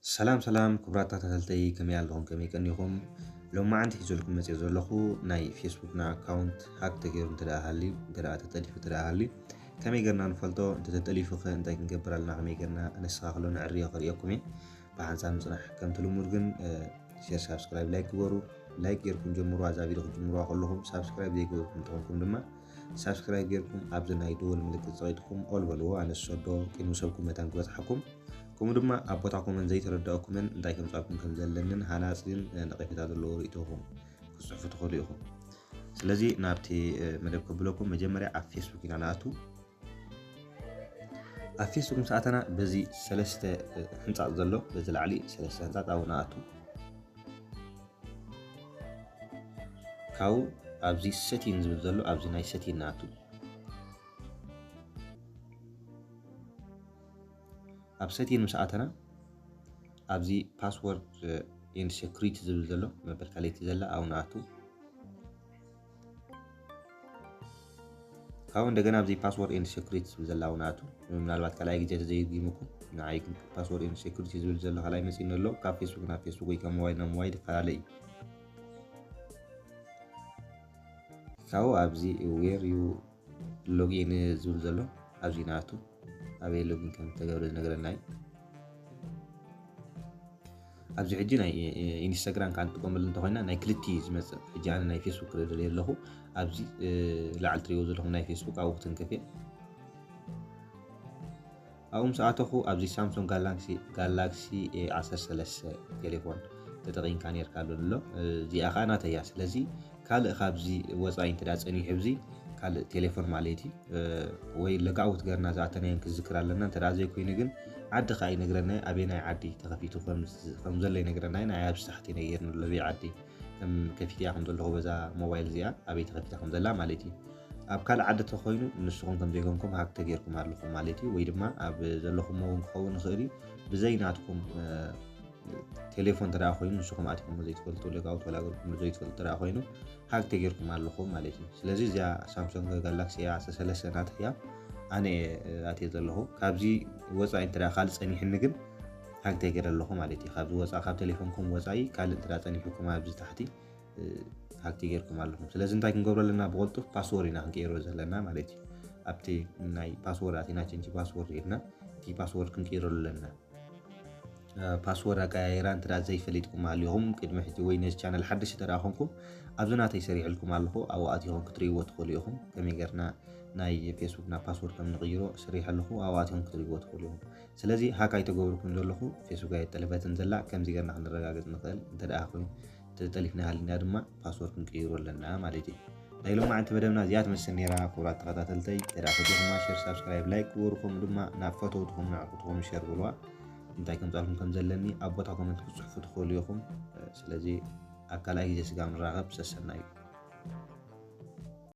ሰላም ሰላም ክቡራት ተኸታተልተይ፣ ከመይ ኣለኹም? ከመይ ቀኒኹም? ሎማዓንቲ ሒዘልኩም መፅየ ዘለኹ ናይ ፌስቡክና ኣካውንት ሃክ ተገይሩ እንተ ደኣ ሃልዩ፣ እንተ ደኣ ተጠሊፉ እንተ ደኣ ሃልዩ፣ ከመይ ጌርና ንፈልጦ? እንተ ተጠሊፉ ኸ እንታይ ክንገብር ኣለና? ከመይ ጌርና ነስተኻኽሎ ንዕርዮ ከርእየኩም እየ። ብሓንሳብ ምፅናሕ። ከምቲ ልሙድ ግን፣ እ፣ ሼር፣ ሳብስክራይብ፣ ላይክ ግበሩ። ላይክ ጌርኩም ጀምሩዋ፣ እዛ ቪድዮ ክትጅምሩዋ ከለኹም ሳብስክራይብ ዘይገበርኩም እንተኾንኩም ድማ ሳብስክራይብ ጌርኩም ኣብዚ ናይ ደወል ምልክት ፀቒጥኩም ኦል በልዎ። ኣነ ዝሰዶ ቅድሚ ሰብኩም መታን ክበፅሓኩም። ከምኡ ድማ ኣብ ቦታ ኮመንት ዘይተረዳእኩምን እንታይ ከምፃኩም ከም ዘለንን ሃናፂን፣ እ፣ ነቐፌታ ዘለዎ ርእይቶኹም ክትፅሕፉ ትኽእሉ ኢኹም። ስለዚ ናብቲ፣ እ፣ መደብ ከብለኩም መጀመርያ ኣብ ፌስቡክ ኢና ንኣቱ። ኣብ ፌስቡክ ምስ ኣተና በዚ ሰለስተ፣ እ፣ ሕንፃፅ ዘሎ፣ በዚ ላዕሊ ሰለስተ ሕንፃፅ ኣብኡ ንኣቱ። ካብኡ ኣብዚ ሰቲን ዝብል ዘሎ፣ ኣብዚ ናይ ሰቲን ንኣቱ። ኣብ ሰቲን ምስ ኣተና ኣብዚ ፓስወርድ ኤንድ ሴኩሪቲ ዝብል ዘሎ መበል ካልኣይቲ ዘላ ኣብኡ ንኣቱ። ካብኡ እንደገና ኣብዚ ፓስወርድ ኤንድ ሴኩሪቲ ዝብል ዘላ ኣብኡ ንኣቱ። ምናልባት ካልኣይ ግዜ ተዘይድጊሙኩም፣ ንዓይ ግን ፓስወርድ ኤንድ ሴኩሪቲ ዝብል ዘሎ ካልኣይ መፂእኒ ኣሎ። ካብ ፌስቡክ ናብ ፌስቡክ ወይ ካብ ሞባይል ናብ ሞባይል ይፈላለ እዩ። ካብኡ ኣብዚ ዌር ዩ ሎጊን ዝብል ዘሎ ኣብዚ ንኣቱ። ኣበይ ሎጊን ከም ዝተገብረ ዝነግረና እዩ። ኣብዚ ሕጂ ናይ፣ እ፣ ኢንስታግራም ካብ ንጥቀመሉ እንተኾይና ናይ ክልቲ እዩ ዝመፅእ። ሕጂ ኣነ ናይ ፌስቡክ ክርኢ ደልየ ኣለኹ። ኣብዚ፣ እ፣ ላዕሊ ትሪእዎ ዘለኹም ናይ ፌስቡክ ኣብኡ ክትንክፍ እየ። ኣብኡ ምስ ኣተኹ ኣብዚ ሳምሶንግ ጋላክሲ፣ ጋላክሲ ኤ ዓሰርተ ሰለስተ ቴሌፎን ተጠቒምካ ኔርካ ኣሎ ኣሎ። እዚኣ ኸኣ ናተይ እያ። ስለዚ ካልእ ካብዚ ወጻኢ እንተ ደኣ ጸኒሑ ኣብዚ ካልእ ቴሌፎን ማለት እዩ፣ እ፣ ወይ ለጋውት ገርና ዝኣተናዮን ክዝክር ኣለና። እንተ ደኣ ዘይኮይኑ ግን ዓዲ ኸኣ ይነግረና እዩ፣ ኣበየናይ ዓዲ ተኸፊቱ ከም ዝ-፣ ከም ዘሎ ይነግረና እዩ። ንዓይ ኣብዚ ታሕቲ ነጊርኒ ኣሎ፣ ኣበይ ዓዲ ከም ከፊተያ ከም ዘለኹ በዛ ሞባይል እዚኣ ኣበይ ተኸፊታ ከም ዘላ ማለት እዩ። ኣብ ካልእ ዓዲ ተኾይኑ ንስኹም ከም ዘይኮንኩም ሃክ ተጌርኩም ኣለኹም ማለት እዩ። ወይ ድማ ኣብ ዘለኹሞ እውን ክኸውን ይኽእል እዩ። ብዘይ ናትኩም፣ እ፣ ቴሌፎን እንተ ደኣ ኮይኑ ንስኹም ኣቲኹም ዘይትፈልጡ፣ ለጋውት ወላ ገርኩም ዘይትፈልጡ እንተ ደኣ ኮይኑ ሃክ ተጌርኩም ኣለኹም ማለት እዩ። ስለዚ እዚኣ ሳምሶንግ ጋላክሲ ኤ ዓሰርተ ሰለስተ ናተይ እያ። ኣነ እየ፣ እ፣ ኣትየ ዘለኹ። ካብዚ ወጻኢ እንተ ደኣ ካልእ ጸኒሕኒ ግን ሃክ ተጌረ ኣለኹ ማለት እዩ። ካብዚ ወጻኢ፣ ካብ ቴሌፎንኩም ወጻኢ ካልእ እንተ ደኣ ጸኒሕኩም ኣብዚ ታሕቲ፣ እ፣ ሃክ ተጌርኩም ኣለኹም። ስለዚ እንታይ ክንገብሮ ኣለና? ብቐልጡፍ ፓስወርድ ኢና ክንቀይሮ ዘለና ማለት እዩ። ኣብቲ ናይ ፓስወርድ ኣቲና ቸንጅ ፓስወርድ ኢልና እቲ ፓስወርድ ክንቀይረሉ ኣለና። እ፣ ፓስወርድ ኣቀያይራ እንተ ደኣ ዘይፈሊጥኩም ሃሊኹም ቅድሚ ሕጂ ወይ ነዚ ቻነል ሓደሽቲ እንተ ደኣ ኮንኩም ኣብዚ ናተይ ሰሪሕልኩም ኣለኹ። ኣብኡ ኣቲኹም ክትርእይዎ ትኽእሉ ኢኹም። ከመይ ጌርና ናይ ፌስቡክና ፓስወርድ ከም ንቕይሮ ሰሪሐ ኣለኹ። ኣብኡ ኣቲኹም ክትርእይዎ ትኽእሉ ኢኹም። ስለዚ ሃክ ኣይተገብርኩን ዘለኹ፣ ፌስቡክ ኣይጠለፈትን ዘላ። ከምዚ ጌርና ክንረጋገጽ ንኽእል። እንተ ደኣ ኮይኑ ተጠሊፍና ሃሊና ድማ ፓስወርድ ክንቅይሮ ኣለና ማለት እዩ። ናይ ሎማዓንቲ መደብና እዚኣ ትመስል ነይራ። ክቡራት ተኸታተልተይ፣ እንተ ደኣ ፈቲኹማ ሼር፣ ሳብስክራይብ፣ ላይክ ግበሩ። ከምኡ ድማ ናብ ፈተውትኹም ንዕቁትኹም ሼር ብልዋ። እንታይ ከምጻልኩም ከም ዘለኒ ኣብ ቦታ ኮመንት ክትጽሕፉ ትኽእሉ ኢኹም። ስለዚ ኣብ ካልኣይ ግዜ ስጋብ ንራኸብ ሰሰናዩ።